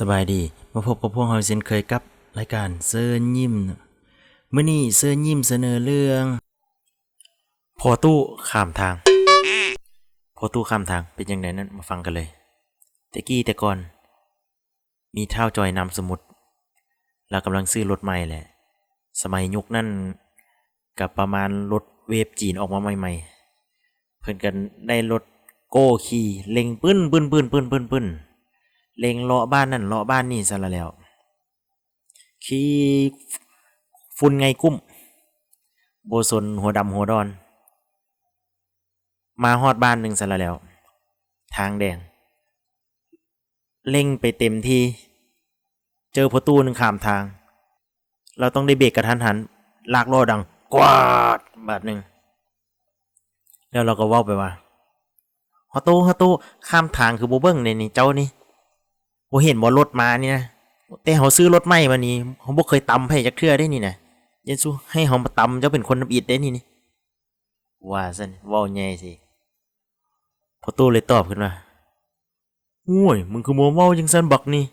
ສະບາຍດີ ມາພົບກັບພວກເຮົາເຊັ່ນເຄີຍກັບລາຍການເຊີນຍິ້ມ. ມື້ນີ້ເຊີນຍິ້ມສະເໜີເລື່ອງ ພໍ່ຕູ້ຂ້າມທາງ. ພໍ່ຕູ້ຂ້າມທາງເປັນຈັ່ງໃດນັ້ນ ມາຟັງກັນເລີຍ. ແຕ່ກີ້ແຕ່ກ່ອນ ມີທ້າວຈອຍນາມສະໝຸດ ລາວກຳລັງຊື້ລົດໃໝ່ແຫຼະ. ສະໄໝຍຸກນັ້ນກະປະມານລົດເວບຈີນອອກມາໃໝ່ໆ ເພິ່ນກະໄດ້ລົດໂກ້ຂີ່ ເລັ່ງປຶ້ນໆໆໆໆ ເລັ່ງເລາະບ້ານນັ້ນເລາະບ້ານນີ້ຊັ້ນລະແລ້ວ ຂີ່ຝຸ່ນໄງກຸ້ມ ບໍ່ສົນຫົວດຳຫົວດອນ. ມາຮອດບ້ານໜຶ່ງຊັ້ນລະແລ້ວ ທາງແດງ ເລັ່ງໄປເຕັມທີ່ ເຈີພໍ່ຕູ້ໜຶ່ງຂ້າມທາງ ລາວຕ້ອງໄດ້ເບກກະທັນຫັນ ລາກລໍ້ດັງກວາດບາດໜຶ່ງ ແລ້ວລາວກໍເວົ້າໄປວ່າ ຮອດຕູ້ ຮອດຕູ້ ຂ້າມທາງຄືບໍ່ເບິ່ງແດ່ນີ້ ເຈົ້ານີ້ ບໍ່ເຫັນບໍ່ລົດມານີ້ນະ ແຕ່ເຮົາຊື້ລົດໃໝ່ມານີ້ ເຮົາບໍ່ເຄີຍຕຳໃຜຈັກເທື່ອເດ້ນີ້ນະ ຢ້ານສູ່ໃຫ້ເຮົາມາຕຳ ເຈົ້າເປັນຄົນທຳອິດເດ້ນີ້ນີ້ ວ່າຊັ້ນ ເວົ້າໃຫຍ່ຊິ. ພໍ່ຕູ້ເລີຍຕອບຂຶ້ນວ່າ ໂອ້ຍ ມຶງຄືບໍ່ເວົ້າຈັ່ງຊັ້ນບັກນີ້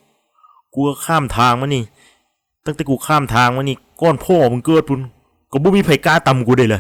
ກູກໍຂ້າມທາງມານີ້ ຕັ້ງແຕ່ກູຂ້າມທາງມານີ້ ກ່ອນພໍ່ມຶງເກີດພຸ້ນ ກໍບໍ່ມີໃຜກ້າຕຳກູເດ້ລະ.